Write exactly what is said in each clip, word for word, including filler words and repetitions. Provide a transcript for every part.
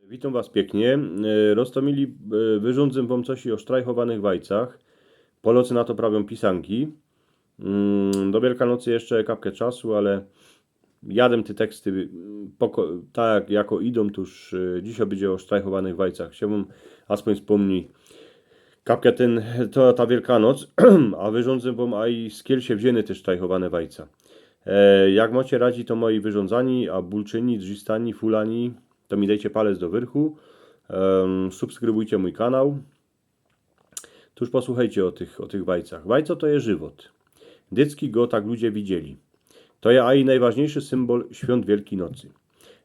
Witōm was piyknie. E, Roztōmili, e, wyrządzę wōm coś ô sztrajchowanych wajcach. Polocy na to prawiōm pisanki. Mm, do Wielkanocy jeszcze kapkã czasu, ale jadã te teksty, mm, poko-, tak jako idōm, tōż, e, dzisiej bydzie ô sztrajchowanych wajcach. Chciałbym aspōń spōmnij kapkã tyn, to, ta Wielkanoc, a wyrządzę wōm aj z kiel sie wziyny te sztrajchowane wajca. E, jak mocie radzi, to moje wyrządzani, a bulczyni, drzistani, fulani, to mi dejcie palec do wyrchu. Em, subskrybujcie mōj kanał. Tōż posłuchejcie ô tych, ô tych wajcach. Wajco to je żywot. Dycki go tak ludzie widzieli. To je aj nojważniyjszy symbol świōnt Wielkij Nocy.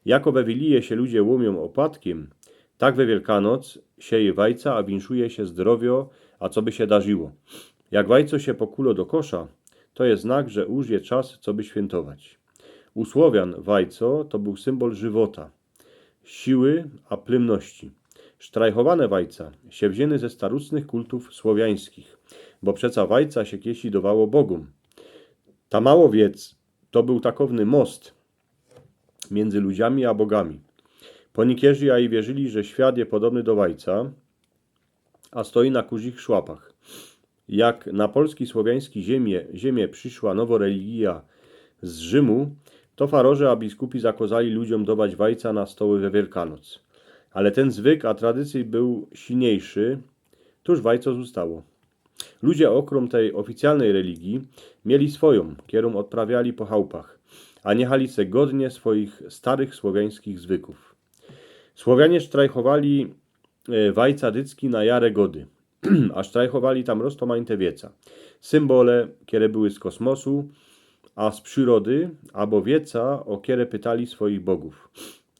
Jako we Wilije sie ludzie łōmiōm ôpatkym, tak we Wielkanoc sieje wajca, a winszuje sie zdrowio, a co by sie darziło. Jak wajco sie pokulo do kosza, to je znak, że już je czas, co by świyntować. U Słowian wajco to bōł symbol żywota, siły, a plymności. Sztrajchowane wajca sie wziyny ze starōcznych kultōw słowiańskich, bo przeca wajca sie kiesi dowało bogōm. Ta mało wiec to bōł takowny most miyndzy ludziami a bogami. Pōnikierzy aj wierzyli, że świat je podobny do wajca, a stoi na kurzich szłapach. Jak na polski słowiański ziymie, ziymy prziszła nowo religija z Rzymu, to faroże a biskupi zakŏzali ludziōm dować wajca na stoły we Wielkanoc. Ale tyn zwyk a tradycyj bōł silniyjszy, tōż wajco zōstało. Ludzie ôkrōm tyj ôficjalnyj religiji mieli swojōm, kerōm ôdprawiali po chałpach, a niechali se godnie swoich starych słowiańskich zwykōw. Słowianie sztrajchowali, e, wajca dycki na jarze gody, a sztrajchowali tam roztōmajte wieca. Symbole, kere były z kosmosu, a z przirody, abo wieca, ô kere pytali swoich bogōw.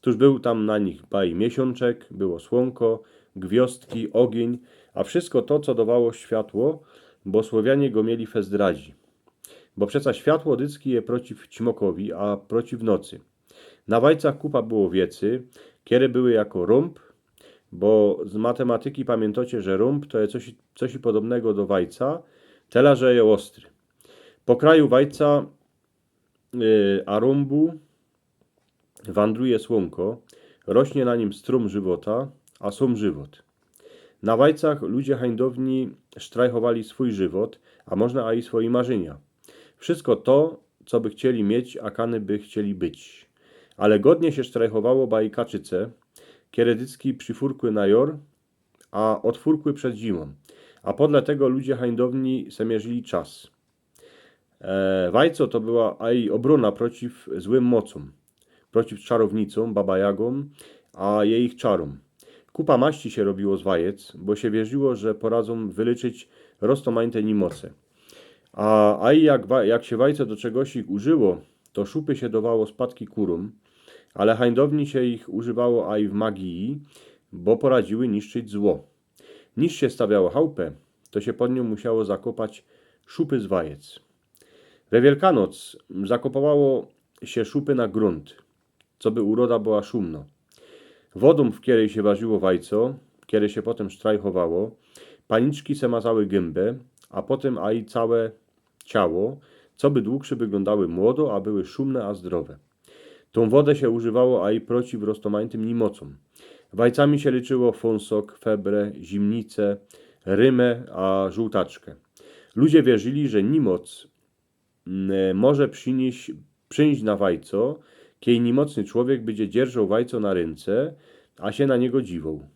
Tōż bōł tam na nich baj miesiōnczek, było słōnko, gwiŏzdki, ôgiyń, a wszysko to, co dowało światło, bo Słowianie go mieli fest radzi. Bo przeca światło dycki je prociw ćmokowi, a prociw nocy. Na wajcach kupa było wiecy, kere były jako rōmb, bo z matematyki pamiyntocie, że rōmb to je coś, coś podobnego do wajca, tela, że je ôstry. Po kraju wajca, y, a rōmbu wandruje słōnko, rośnie na nim strōm żywota, a sōm żywot. Na wajcach ludzie hańdowni sztrajchowali swōj żywot, a można aj swoje marzynia. Wszysko to, co by chcieli mieć, a kany by chcieli być. Ale godnie sie sztrajchowało baj kaczyce, kere dycki przifurkły na jŏr, a ôtfurkły przed zimōm. A podle tego ludzie hańdowni se mierzyli czas. E, wajco to była aj ôbrōna prociw złym mocōm, prociw czarownicōm, babajagōm, a jejich czarōm. Kupa maści sie robiło z wajec, bo sie wierziło, że poradzōm wylyczyć roztōmajte nimoce. A, a i jak wa-, jak sie wajco do czegosik użyło, to szupy sie dowało spadki kurōm, ale hańdowni sie ich używało aj w magiji, bo poradziły niszczyć zło. Niż sie stawiało chałpę, to sie pod niōm musiało zakopać szupy z wajec. We Wielkanoc zakopowało sie szupy na grōnt, coby uroda była szumno. Wodōm, w kerej sie warziło wajco, kere sie potym sztrajchowało, paniczki se mazały gymby, a potym aj cołke ciało, coby długsze wyglōndały młodo, a były szumne a zdrowe. Tōm wodã sie używało aj prociw roztōmajtym nimocōm. Wajcami sie lyczyło fōnsok, febre, zimnice, rymã a żōłtaczkã. Ludzie wierzyli, że nimoc, mm, może prziniyś, przińść na wajco, kej nimocny człowiek bydzie dzierżoł wajco na rynce, a sie na niego dziwoł.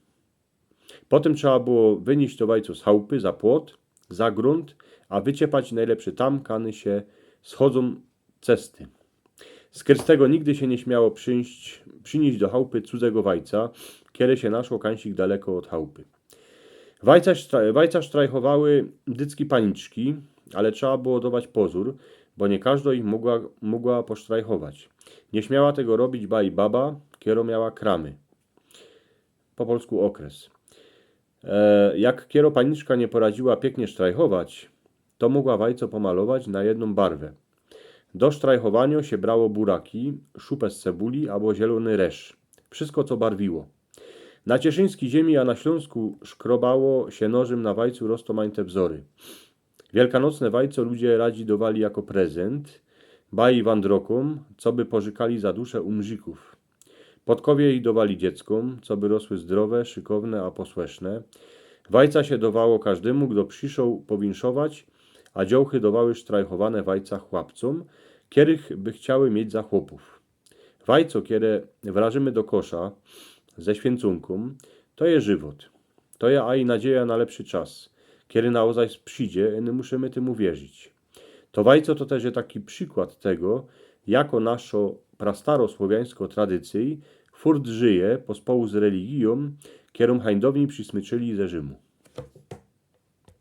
Potym trzeba było wynieś to wajco z chałpy za płot, za grōnt, a wyciepać nojlepsze tam, kany sie schodzōm cesty. Skres tego nigdy sie niy śmiało przińść, prziniyś do chałpy cudzego wajca, kere sie naszło kańsik daleko ôd chałpy. Wajca sztra-, wajca sztrajchowały dycki paniczki, ale trzeba było dować pozōr, bo niy kożdo ich mogła, mogła posztrajchować. Niy śmiała tego robić baj baba, kero miała kramy. Po polsku okres. E, jak kero paniczka niy poradziła piyknie sztrajchować, to mogła wajco pomalować na jednōm barwã. Do sztrajchowanio sie brało buraki, szupã z cebuli abo zielōny ryż. Wszysko, co barwiło. Na cieszyńskij ziymi, a na Ślōnsku szkrobało sie nożym na wajcu roztōmajte wzory. Wielkanocne wajco ludzie radzi dowali jako prezynt baj wandrokōm, coby porzykali za dusze u Mrzikōw. Podkowie ji dŏwali dzieckōm, coby rosły zdrowe, szykowne a posłeszne. Wajca sie dŏwało kożdymu, kto przyszoł powinszować, a dziołchy dŏwały sztrajchowane wajca chłopcōm, kerych by chciały mieć za chłopōw. Wajco, kere wrażymy do kosza ze świyncōnkōm, to je żywot. To je aj nadzieja na lepszy czas, kery naozaj przidzie i my musimy tymu wierzić. To wajco to tyż je taki przikłŏd tego, jako naszŏ prastarŏ słowiańskŏ tradycyj furt żyje pospołu z religijōm, kerōm hańdowni przismyczyli ze Rzymu.